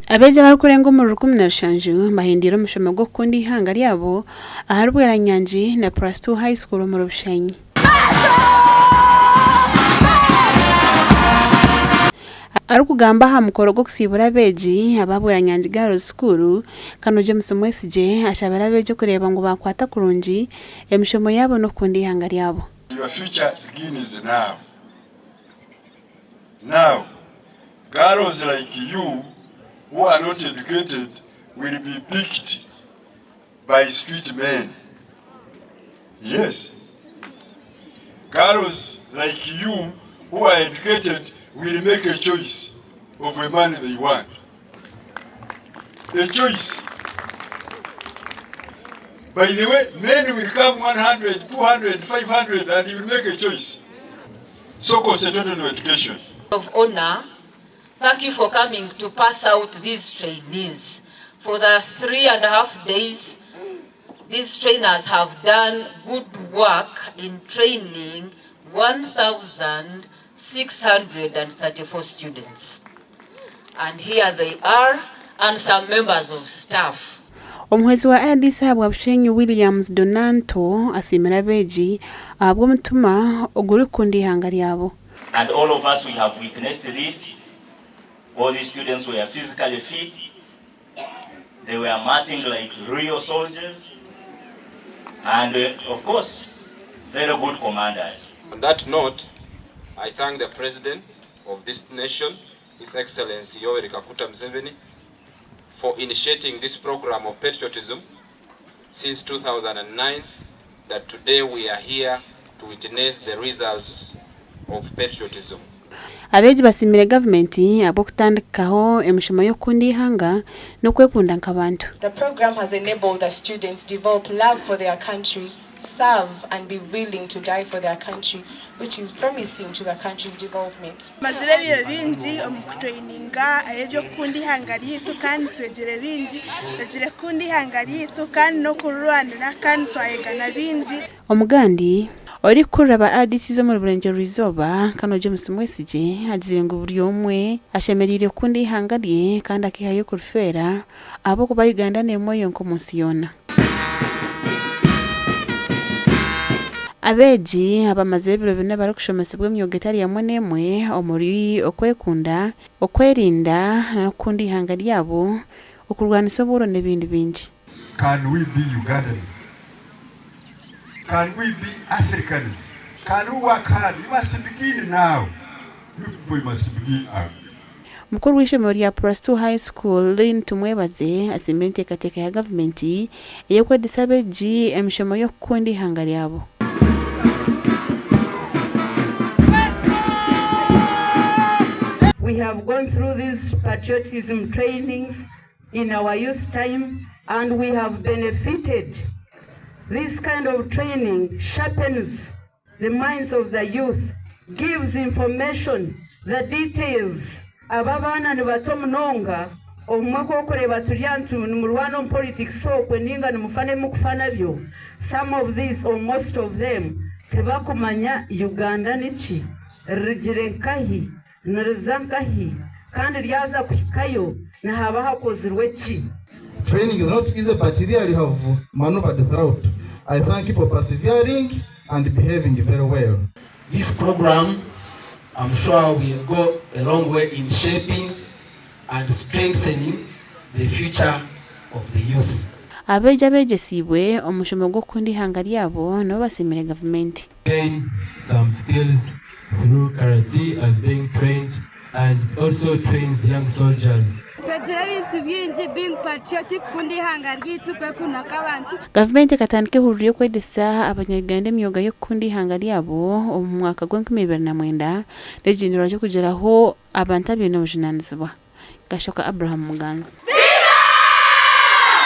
Abeegi abarikurenga omuri 17 bahindiire omushomo gw'okukunda eihanga ryabo ahari Bweranyangi na Plus Two High School omuri Bushenyi. Arikugamba aha mukoro gw'okusiibura abeegi aba Bweranyangi Girls School, Kano James Mwesigye ashabire abeegi okureeba ngu baakwata kurungi emishomo yaabo n'okukunda eihanga ryabo. Your future begins now. Now, girls like you who are not educated will be picked by street men. Yes. Girls like you who are educated will make a choice of a man they want. A choice. By the way, men will come 100, 200, 500 and you will make a choice. So concentrate on your education. Of honor, thank you for coming to pass out these trainees. For the 3.5 days, these trainers have done good work in training 1,634 students. And here they are, and some members of staff. Omuhwezi wa RDC ahabwa Bushenyi Williams Donanto asiimire abeegi ahabw'omutima ogurikukunda eihanga ryabo. And all of us we have witnessed this, all these students were physically fit, they were marching like real soldiers and of course very good commanders. On that note, I thank the President of this nation, His Excellency Yoweri Kaguta Museveni, for initiating this program of patriotism since 2009, that today we are here to witness the results of patriotism. Abeegi basiimire gavumenti ahabw'okutandikaho emishomo y'okukunda eihanga n'okwekunda nk'abantu. The program has enabled the students develop love for their country, serve and be willing to die for their country, which is promising to the country's development. Tumazire ebiro bingi omu kutureyininga eby'okukunda eihanga ryaitu kandi twegire bingi, twegire kukunda eihanga ryaitu kandi n'okurirwanira kandi twayega na bingi. Omugandi orikukurira ba RDCs omuri Burengyerwa-izooba, Kano James Mwesigye agizire ngu buri omwe ashemereire kukunda eihanga rye kandi akeehayo kurifeera ahabw'okuba Uganda n'emwe yonka omu nsi yoona. Abeegi abamazire ebiro bina barikushomesibwa emyoga etari emwe n'emwe omuri okwekunda, okwerinda n'okukunda eihanga ryabo, okurwanisa obworo n'ebindi bingi. Can we be Ugandans? Can we be Africans? Can we work hard? You must begin now. You people you must begin now. Mukuru w'eishomero rya Plus Two High School, Lynn Tumwebaze asiimire enteekateeka ya gavumenti ey'okwegyesa abeegi emishomo y'okukunda eihanga ryabo. We have gone through these patriotism trainings in our youth time and we have benefited. This kind of training sharpens the minds of the youth, gives information, the details. Aba abaana ni bato munonga, obumwe ku orikureeba turi aha nimurwana omu politics okwe ninga nimufa n'ebi murikufa nabyo, some of these or most of them tibakumanya Uganda niki, rirugire nkahi, niriza nkahi kandi ryaza kuhikayo nihaba hakozirwe ki. Training is not easy but really you have maneuvered throughout. I thank you for persevering and behaving very well. This program I'm sure will go a long way in shaping and strengthening the future of the youth. Abeegi abeegyesiibwe omushomo gw'okukunda eihanga ryabo nabo basiimire gavumenti. Gain some skills through karate as being trained and it also trains young soldiers. Twegire ebintu bingi being patriotic kukunda eihanga ryaitu kwekunda nk'abantu. Gavumenti ekatandika ehururu y'okwegyesa abanya-Uganda emyoga y'okukunda eihanga ryabo omu mwaka gw'enkumi ibiri na mwenda n'ekigyendererwa ky'okugyeraho abantu abaine obujunaanizibwa. Gashoka Abraham Muganzi.